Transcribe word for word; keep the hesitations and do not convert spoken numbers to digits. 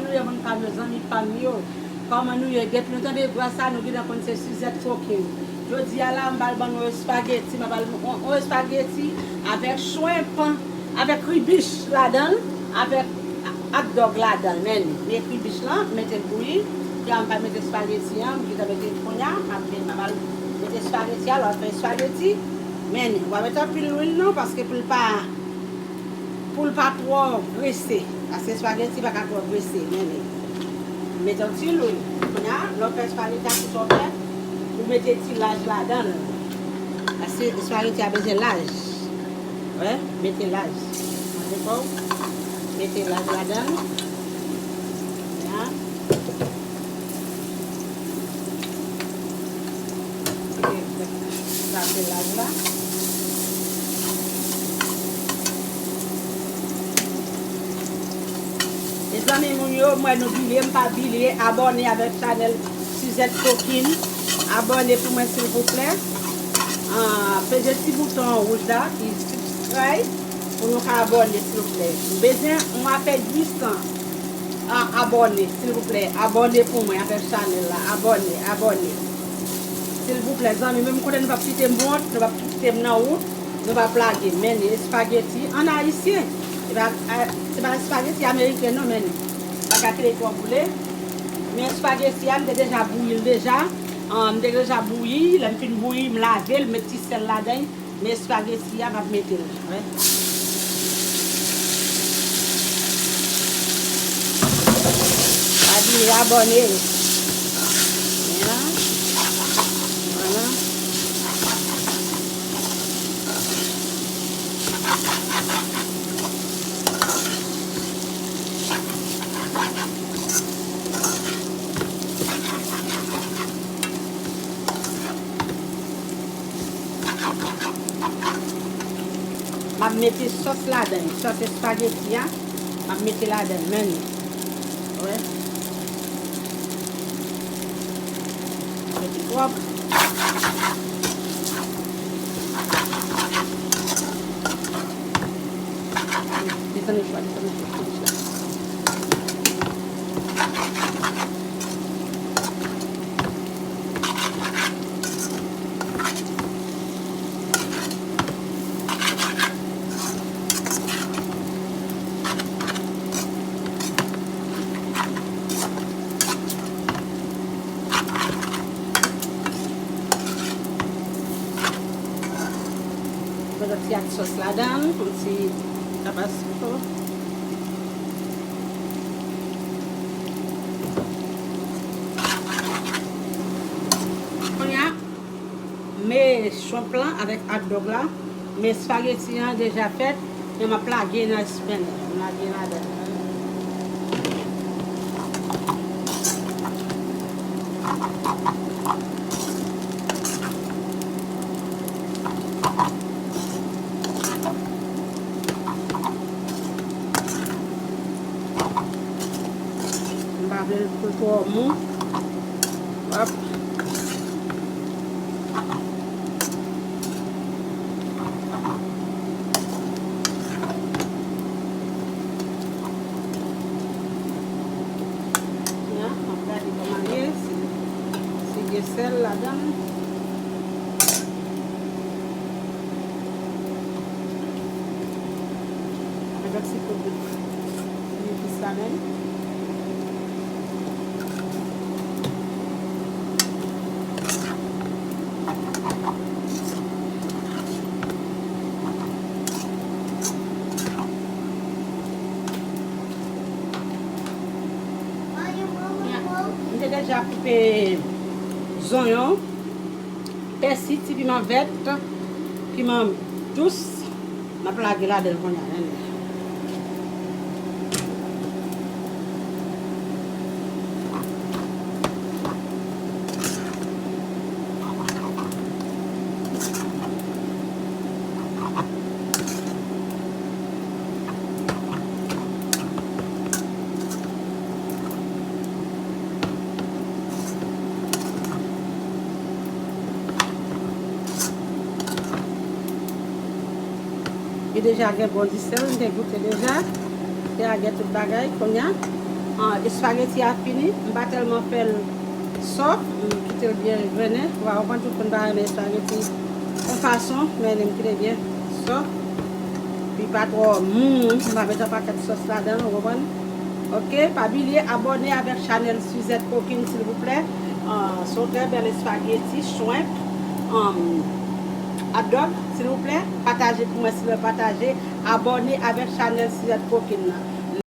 Yo, moun pa m yo, zanmi pa m yo. Kòman nou ye? Depi nou tande vwa sa, nou gentan konn se Suzette Coquin. Jodi a la, m pral ban nou espageti, m pral yon, yon espageti avèk shrimp, avèk kribich ladan l, avèk hot dog ladan l. Men li, men kribich lan, m mete l bouyi. Kounye a m pral mete espageti an, m gentan mete l kounye a, m ap, m ap mete espageti a, lè w fè espageti, men li, w pa mete anpil lwil non, paske pou l pa Pou l pa twò grese, paske espageti pa ka twò grese, men li. Mete yon ti lwil. Kounye a, lè w fè espageti a, tout sa w fè, ou mete ti laj ladan l. Paske espageti a bezwen laj. Wè, mete laj. Manje pa w, mete laj ladan l. Kounye a. Sa se laj la. Mezanmi moun yo, m wè nou bliye, m pa bliye abòne avèk chanèl Suzette Coquin. Abòne pou mwen silvouplè. Ah, peze ti bouton wouj la ki subscribe pou nou ka abòne silvouplè. M bezwen, m ap fè uit san. A, abòne, silvouplè. Abòne pou mwen avèk chanèl la. Abòne, abòne. Silvouplè, zanmi, menm kote nou p ap kite m wont, nou p ap kite m nan wout, nou p ap lage. Men espageti an ayisyen. Se pa, a, se pa espageti ameriken non, men pa ka kite l twò boule. Men espageti a, m te deja bouyi l deja. An, m te deja bouyi, lè m fin bouyi, m lave l, m met ti sèl ladan l. Men espageti a, m ap mete l, wè. Pa bliye abòne. Ya. Vwala. M ap mete sòs ladan l, sòs espageti a, m ap mete ladan l, men li. Wè. Mete twòp. Desann yon chwa, desann yon chwa. Mwen ti ak sòs ladan l, yon ti tabasco. Kounye a, men shrimp lan avèk hot dog la, men espageti an deja fèt, men m ap lage nan espèn, m lage ladan. M pa vle l pou l twò mou. Hop. Ya, m ap gade kòman l ye, si, si gen sèl ladan l. Mwen fè ti poud epis la menm. M te deja koupe zonyon. Pèsi, ti piman vèt, piman dous, m ap lage ladan l kounye a, men. Li deja gen bon disèl, m te goute deja. Deja gen tout bagay, kounye a. An, espageti a fini, m pa tèlman fè l sòf, m kite l byen grennen. Ou pa konprann, tout moun pa renmen espageti yon fason, men li m kite byen sòf. Li pa twò mou, m pa met yon pakèt sòs ladan l, ou konprann? Ok, pa bliye abòne avèk chanèl Suzette Cooking, silvouplè. An, se yon trè bèl espageti, shrimp, an, hot dog, silvouplè. Pataje pou mwen, silvouplè, pataje. Abòne avèk chanèl Suzette Cooking nan.